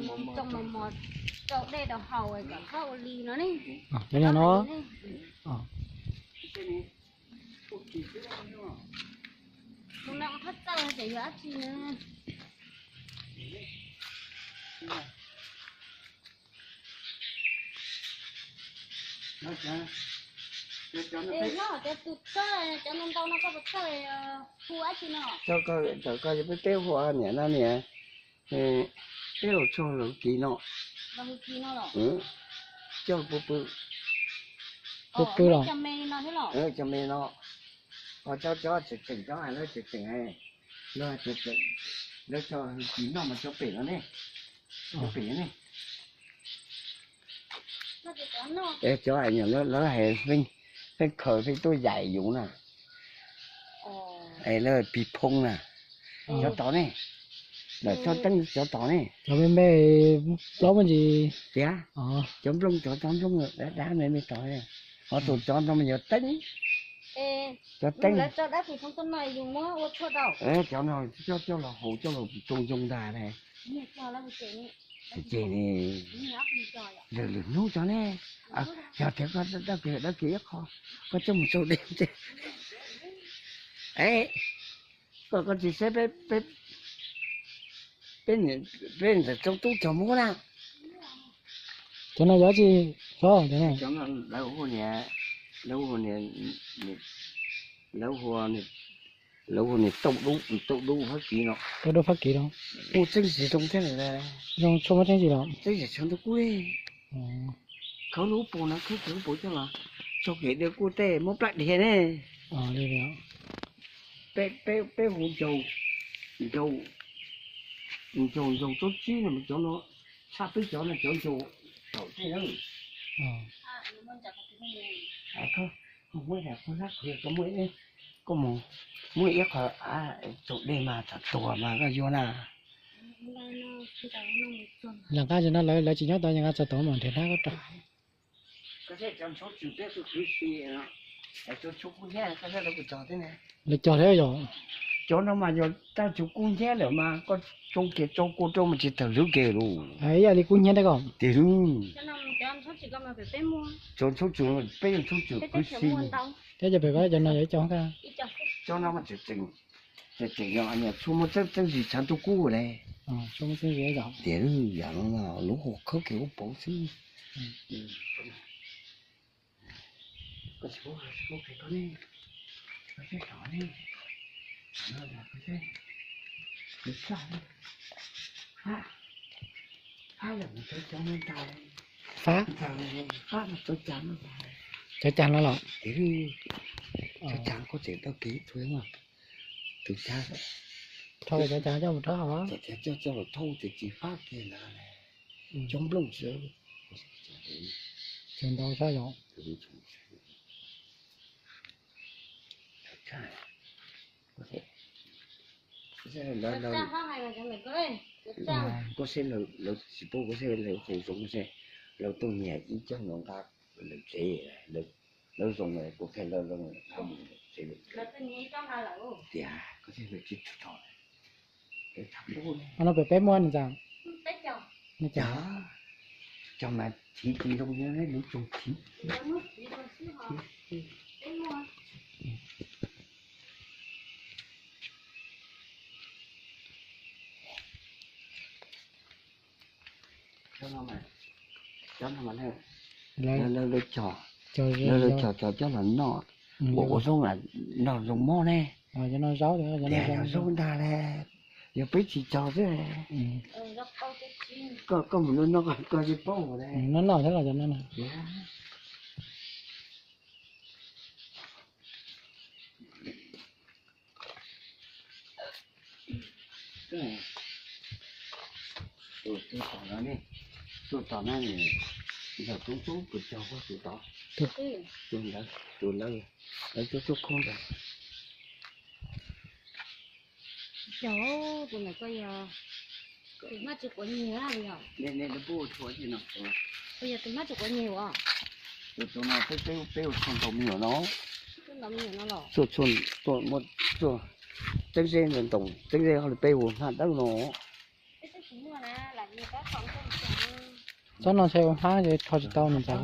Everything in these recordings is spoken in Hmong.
Tso mos mos rau dej rau haus kom txhob ua li no ne. Cov no. Tus no thab txawj ces yog dab tsi na? Cov tus txawj, cov no ntau no koj puas txawj hu dab tsi no? Cov ko peb peb hu niam no niam, peb hu tsuag los kis no. Coj pw pw. Pw pw los. Cov me no, cov tseem tseem cov hais lawv tseem tseem, lawv tseem tseem, lawv cov hu kis noj mas cov pem no ne, cov pem ne. Es cov hais nyuam lawv hais feej khaws feej tuaj yaim yus na. Es lawv pig phoob na. Cov tod ne, lawv tsob teeb cov tod ne. Cov me me plaub me ntsis. Tiag, cov nplooj cov tsob nplooj dab dab me me tod. Ho tus cov no mas yog teeb, cov teeb. Cov no coj coj los haus coj los tsoo zoo ntag ne. Ces lwm lwm hnub cov ne, yog tias koj dab kiag dab kiag ib qho, koj coj mus tsau dej. Es koj tsis saib peb, peb ntawm tsob tub cog muab na. Cov no yog tsi? Lawv hu niam, lawv hu niam, lawv hu niam tauj dub, tauj dub Fab Kis no. Tauj dub Fab Kis no. Muaj tseeb tsis zoo thiab. Zoo tshuaj muaj tseeb tsis los? Tseeb tsis tshav ntuj kub li. Khawb lub paus no, khawb lub paus coj los tso kev dej kuj tej muab plab dhia ne. Peb hu ncaug, ncaug, ncaug tsob tsib no mas cov no, tshaj peb cov no cov ncaug thaum tej na. Koj muab, koj muab ib qho, tsaus dej mas tham tuag mas koj yuav na. Yog nqa no lawv tsis nyob tod, yog nqa txog tod mas nrhiav hnab koj rau. Lawv cog thiab yog? Cov no mas yog tab tsuv kub hnyiab lawm mas koj tsoo kiag tsoo kua rau mas tsis tawm lub ke lus. Ib yam li kub hnyiab thiab ko. Tiag lub. Cov ntxhab tsum peb yog ntxhab tsum kwv si. Thiab cov pem ko cov no yog ib co. Cov no mas tseem tseem, tseem tseem yog niam tshuaj muaj tseeb tseeb tsis tshav ntuj kub le. Tiag lub, yam no lub hu khawb kev ua pauv xwb. Fab, cov cas no los? Cov cas koj tseem tau kev txhua, tus cas, thauj cov cas coj mus rhaub, cov cas coj coj los thauj ces tsis fab kiag ntawd, cov nplooj xwb. Cov ntau sab yom. Koj saib lawv tsis pub, koj saib lawv hu zoo, koj saib lawv tuaj nyiag ib co no nqa lawv tsev, lawv zoo, kuv qhia lawv zoo, lawv tsev lawv tsev. Tiag, koj saib lawv tsis txog. No pem peb muaj ne cas? Cog mas thiv tsis zoo, lub tsoog thiv. Cov no mas, cov no mas lawv, lawv cog, lawv cog cov coj los noj, ua ua zaub mas noj zoo mob ne. Tias yog zaub ntag le, yog peb tsis cog xwb. Koj, koj mus noj noj koj tsis paub le. Noj noj thiab los cov no na. Tus tom no, ntawm tub tub tus cog, tus tod, tus ntawd, tus lawv, lawv cog tuaj khoob ntawd. Cog, tus ntawm koj yog tus hmab tsis quav nyeg los yog? Koj yog tus hmab tsis quav nyeg os. Tus no peb, peb ua tshuaj ntaus me nyuam no. Tshuaj ntaus me nyuam no los? Tshuaj, tshuaj, muaj tshuaj txeeb zeb ntoo, txeeb zeb hauj lwm peb ua hmab dawb no. Peb twb tsis muaj na, lam yog kab thaum Tsob no ntshe ua hmab ces rho tsis tau nws ntag.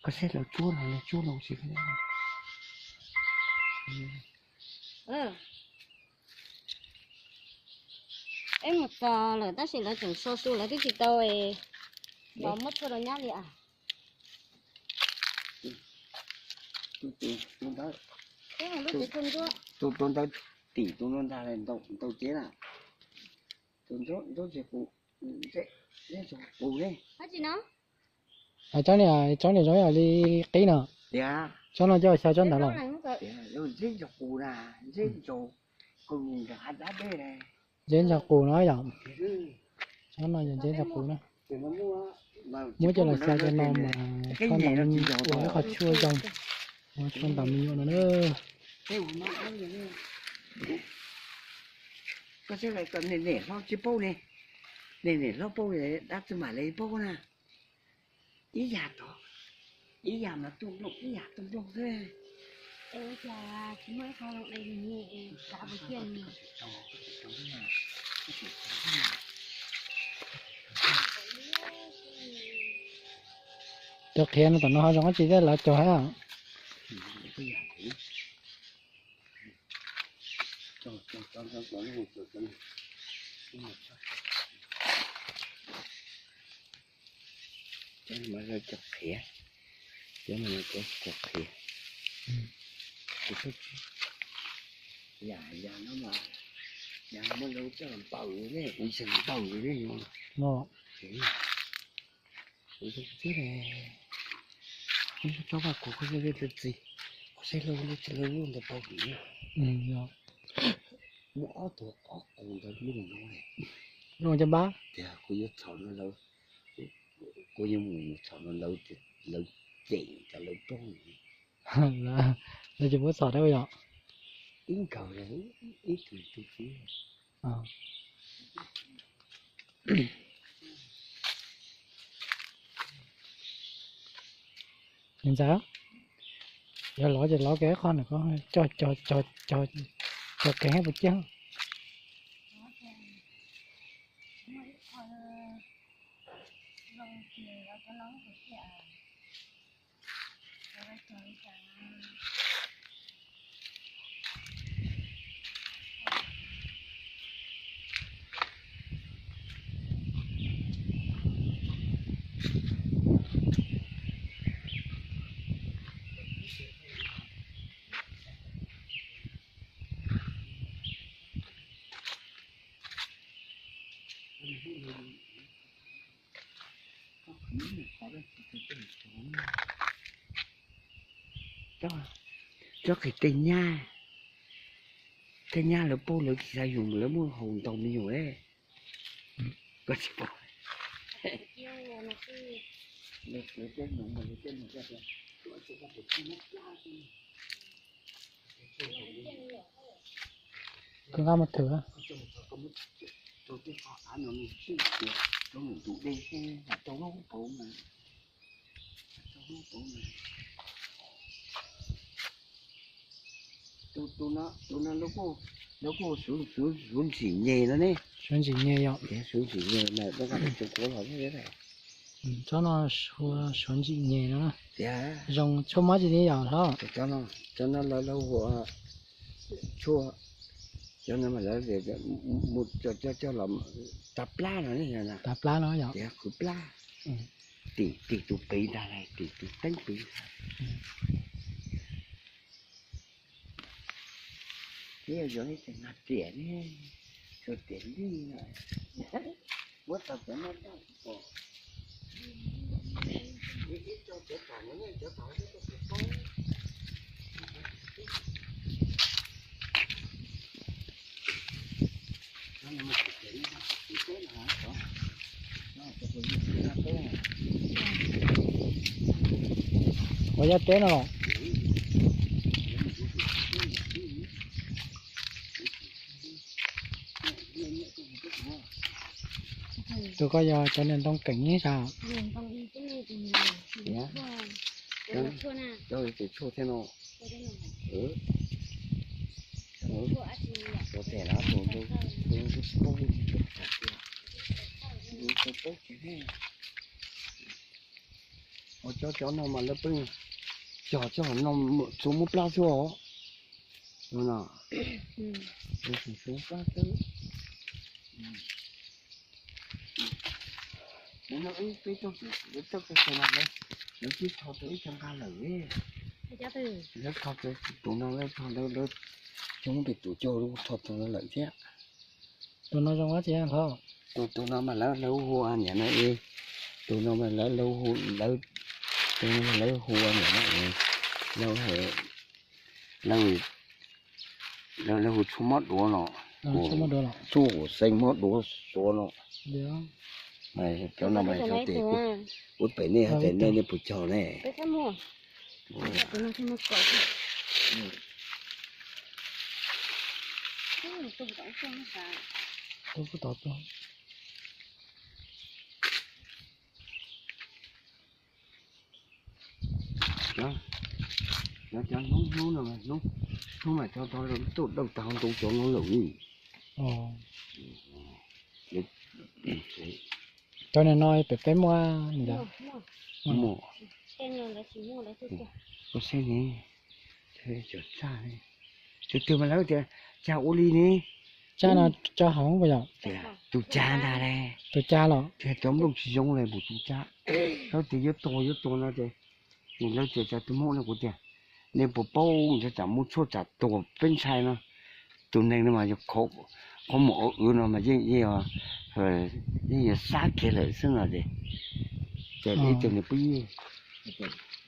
Koj saib lawv tsuab no, lawv tsuab no tsis. Peb mus txog lawm tab sis lawv tseem so su lawv twb tsis tau es los muab tshuaj rau nyab li as. Tus tua ntawd tim tus no ntag, ntau cev na. Tus ntsuab ntsuab tsis qus, ntsuab qus ne. Tsob niag, tsob niag zoo ib yam li qib no. Tiag. Tsob no coj xyaw tsob ntawd los. Ntsuab ntsuab qus na, ntsuab ntsuab qus na. Ntsuab ntsuab qus no yom. Tsob no yog ntsuab ntsuab qus na. Muab coj los xyaw cov no mas tsob ntawm me nyuam ua ib qho tshuaj zoo, tshuaj ntawm me nyuam no na. Koj saib kom niam hlob tsis paub ne, niam hlob paub dab tsi mam li paub na. Ib yam tod, ib yam mas tuaj nplooj, ib yam tuaj nplooj xwb. Cov qhiav no tom no ho zoo dab tsi thiab lawv cog thiab. Cov no cov qhiav, cov no cov qhiav. Yam, yam no mas, yam no mas lawv coj npaws ne, ua ntseeg npaws ne. No, ua ntseeg tib ne. Tsob vaj kuv koj saib txiv, koj saib lawv lub, lawv lub ntawd npaws ne. Muaj ob tug ob qus ntawd lub no ne. Zoo cov npab. Tias kuv yuav txhom no lawv, kuv yuav mus txhom no lawv, lawv cem tas lawv poob. Lawv tsis pub txhom thiab yom? Ib nkawd, ib tug tus txiv. Ntxawm, yog lov ces lov kiag ib qho ntawm ko, cog cog cog cog cog kev puas ciaj. Tsob qhiav tej nyab, tej nyab lawv paub lawv tsis xav yus mas lawv muab haus ntau me nyuam. Koj tsis paub. Koj nqa mus thwm. Tus no lawv kuj suav ntsim nyeg no ne. Suav ntsim nyeg yom. Suav ntsim nyeg na, tsob no suav ntsim nyeg no. Tias zoo tshuaj mob tsis li yom hlob? Cov no, cov no lawv hu ua tshuaj, cov no mas lawv mus coj coj los tas plab no ne. Tas plab no yom. Tias qhwv plab. Tim, tim tus pem ntag, tim tus teeb pem. Thiab yog ib tug nag riam ne, tsuas riam lij no. Muab tau cov no tau pom. Ib co cov tom no ne, cov tom no cov tom paub. Ua yaj teb no los? Tus ko yog cov niag ntoo keem ib sas. Cov tshuaj thiab no. Ua tes no tus tus tus paub tus paub tiag. Ua cov cov no mas lawv pheej cog cog no tsuas muab plab xwb os. No no, tsuas muab plab xwb. Ua no peb toj toj no lawv twb tho tau ib co nqa lawm. Lawv tho tus no lawv tho lawv lawv coob pem tus coj lub tho tus no lawm thiab. Tus no zoo dab tsi npawg? Tus tus no mas lawv lawv hu niam no, tus no mas lawv lawv hu lawv, tus no mas lawv hu niam no, lawv lawv lawv hu tshuaj mob duav no, tshuaj xeeb mob duav suav no. Cov no mas yog tes ub pem nej hais tias nej nej puas cog ne? Cov hnub hnub no, hnub mas cov tau lawm tuaj dauj tag ntoo cov no lawm. Cov niag no pem peb muaj ntag. Muaj. Koj saib ne, cov tsaj, tus twg mas lawv tias tsaj ua li ne. Tsaj no tsaj hauv puas yog? Tus tsaj ntag ne. Tus tsaj los? Tias cov nplooj tsis zoo li mus tus tsaj. Lawv tias yuav tuag yuav tuag no ces, lawv tias cov tus Hmoob no kuv tias, nej puas paub ntshe tsam muaj tshuaj tsam tuag peb ntshai no. Tus neeg no mas yog qhov mus ua wv no mas yeej yeej yog sab kiag lawm xwb no ces, ces ib tug nws pib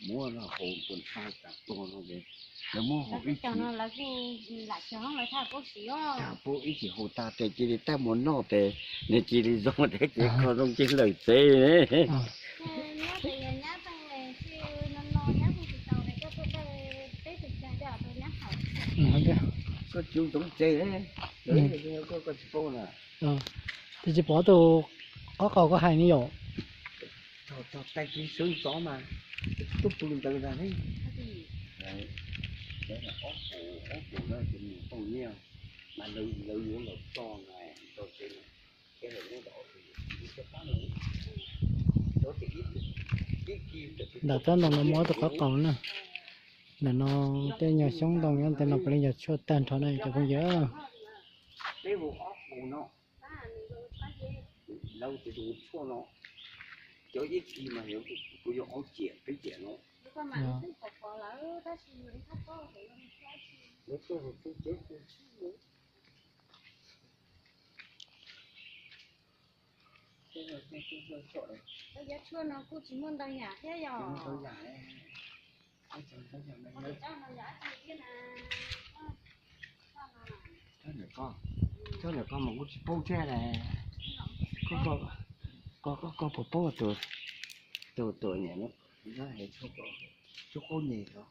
muab no haus tus ntshai tsam tuag no ces lawv muab haus ib chim. Tag pub ib chim haus tag ces cia li tag mus noj ces nws cia li zoo thiab ces kho zoo ces lawm tsev. Koj tsis ntsoov tsev, koj tsis paub na. Ces tsis pom tus qhov qaug koj hais ne yom? Tag kis sawv ntxov mas tuaj pw ntawd ntag ne. Ob pus, ob pus no ces mus tau nyiaj, mas lawv yuav los tso na, tso tsev na. Ntawm tsob ntoo no muaj tus qhov qaug na. Ntawm no tej nyuag xyoob ntoo nyob ntawm no puav leej yog tshuaj tag nrho na cov phooj ywg. Peb hu ob pus no, lawv tias tus tshuaj no, cov ib kis mas kuv yuav ob ciam peb ciam no. Cov tshuaj no kuj tsis muaj ntau yam thiab yom. Cov ntawm ko mas kuv tsis paub thiab las. Koj koj puas paub tus, tus niam no, tshuaj qaub nyeg os.